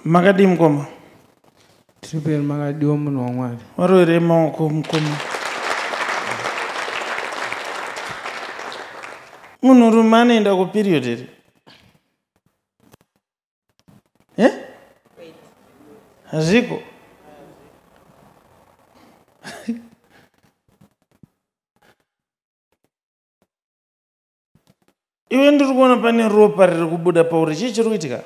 Makadii mukoma? Tiri makadiwa munhu waMwari. Varoverei maoko mukoma. Munhurume anoenda kuperiod here? Eh? Hazviko. Iwe ndiri kuona pane ropa riri kubuda pauri. Chii chiri kuitika?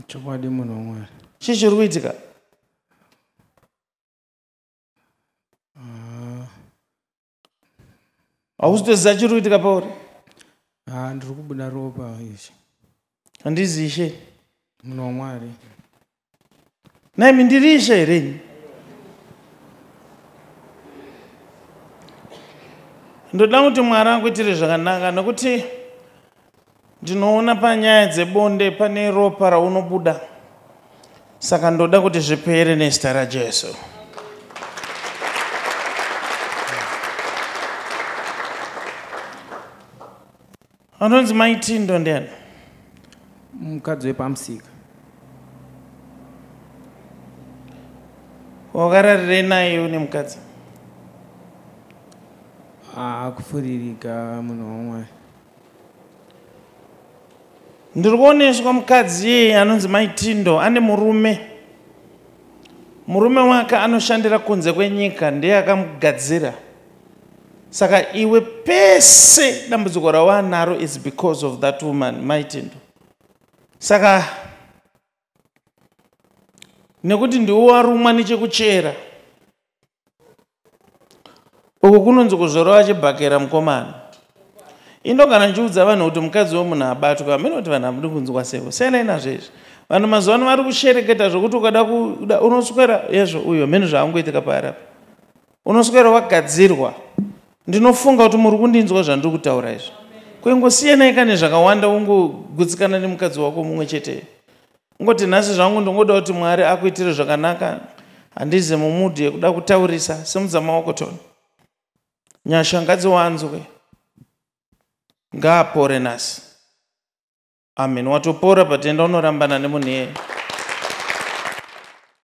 Chokwadi munhu waMwari. Chii chiri kuitika? Hausi kutoziva chiri kuitika pauri? Ndiri kubuda ropa ishe. Handizi ishe. Munhu waMwari. Naimi ndiri ishe here ini? Ndoda kuti Mwari akuitire zvakanaka nekuti ndinoona panyaya dzebonde pane ropa raunobuda. Saka ndoda kuti zvipere nezita raJesu. Anonzi Mai Tindo ndiani? Mukadzi wepamusika. Wakararirei naye iwe nemukadzi? Kufuririka munhu waMwari. Ndiri kuoneswa mukadzi iyeye anonzi Mai Tindo ane murume. Murume wake anoshandira kunze kwenyika ndiye akamugadzira. Saka iwe pese dambudziko rawanaro is because of that woman Mai Tindo. Saka nekuti ndiwe warumwa nechekuchera. Uku kunonzi kuzorova chibhakera mukomana. Indogara ndichiudza vanhu kuti mukadzi wemunhu abatwa, hameno kuti vanhu hamudi kunzwa sei. Siyanai nazvo izvi. Vanhu mazuva ano vari kushereketa zvokuti ukada kuda unoswera yezvo uyo hameno zvaangoitika paari apa. Unoswera wagadzirwa. Ndinofunga kuti muri kundinzwa zvandiri kutaura izvi. Kuingosiyanai kane zvakawanda ungogutsikana nemukadzi wako mumwe chete. Ungoti nhasi zvangu ndongoda kuti Mwari akuitire zvakanaka. Handizi mumudhi yekuda kutaurisa. Simudza maoko toni. Nyasha ngadziwanzwe. Ngaapore nhasi. Amen. Watopora but enda unorambana nemunhu iyeye.